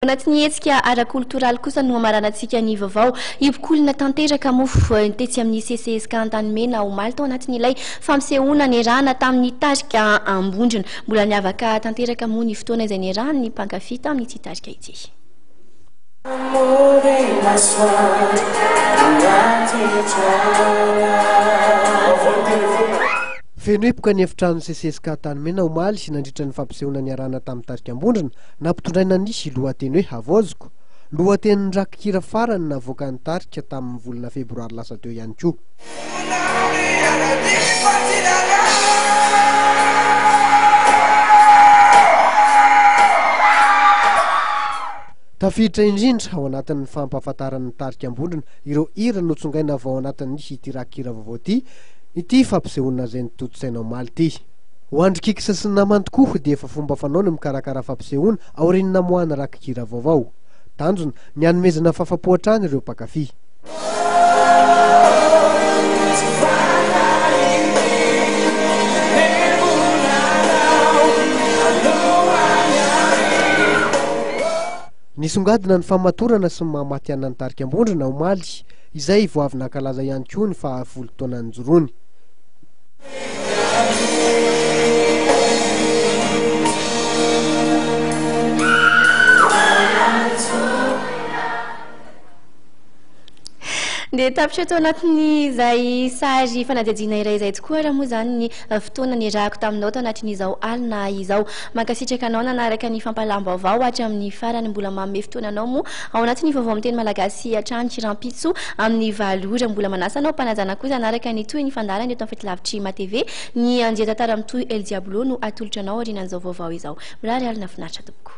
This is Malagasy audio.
Ao anatin'ny hetsika ara-koltoraly kosa no hamaranantsika ny vaovao. Hibokolona tanteraka moa tetsy amin'ny CCESCA Antanimena omaly tao anatin'ilay fampisehoana niarahana tamin'ny tarika Ambondrona. Mbola niavaka tanteraka moa ny fotoana izay niarahan'ny mpankafy tamin'ity tarika ity. Feno hipoka ny efitrano CCESCA Antanimena omaly nandritra ny fampisehoana niarahana tamin'ny tarika Ambondrona Nampitondraina ny lohateny hoe Havaoziko, lohatenin'ny rakikira farany navoakan'ny tarika tamin'ny volana febroary lasa teo ihany koa. Tafiditra indrindra ao anatin'ny fampahafantaran'ny tarika Ambondrona ireo hira notsongaina avy ao anatin'ny ity rakikira vaovao ity ity fampisehoana izay notontosaina omaly ity. Ho an-dry Kix sy ny namany tokoa dia efa fomba fanao ny mikarakara fampisehoana aorian'ny namoahana rakikira vaovao. Tanjona, ny hanomezana fafapo hatrany ireo mpankafy. Nisongadina ny fahamatorana sy ny maha matihanina ny tarika Ambondrona omaly, izay vao avy nankalaza ihany koa ny faha folo taona nijoroany. Dia tapitra tao anatin'izay sary fanadihadiana iray izay tokoa ary moa izany ny fotoana niarahako taminao tao anatin'izao alina izao. Mankasitraka anao nanaraka ny fampahalam-baovao hatramin'ny farany. Mbola manome fotoana anao moa ao anatin'ny vaovao amin'ny teny malagasy hatrany rahampitso amin'ny valo ora. Mbola manasa anao mpanajana kosa hanaraka ny tohin'ny fandaharana eto amin'ny fahitalavitry MATV. Ny andian-tantara mitohy El Diablo no atolotra anao aorianan'izao vaovao izao. Mirary alina finaritra tompoko.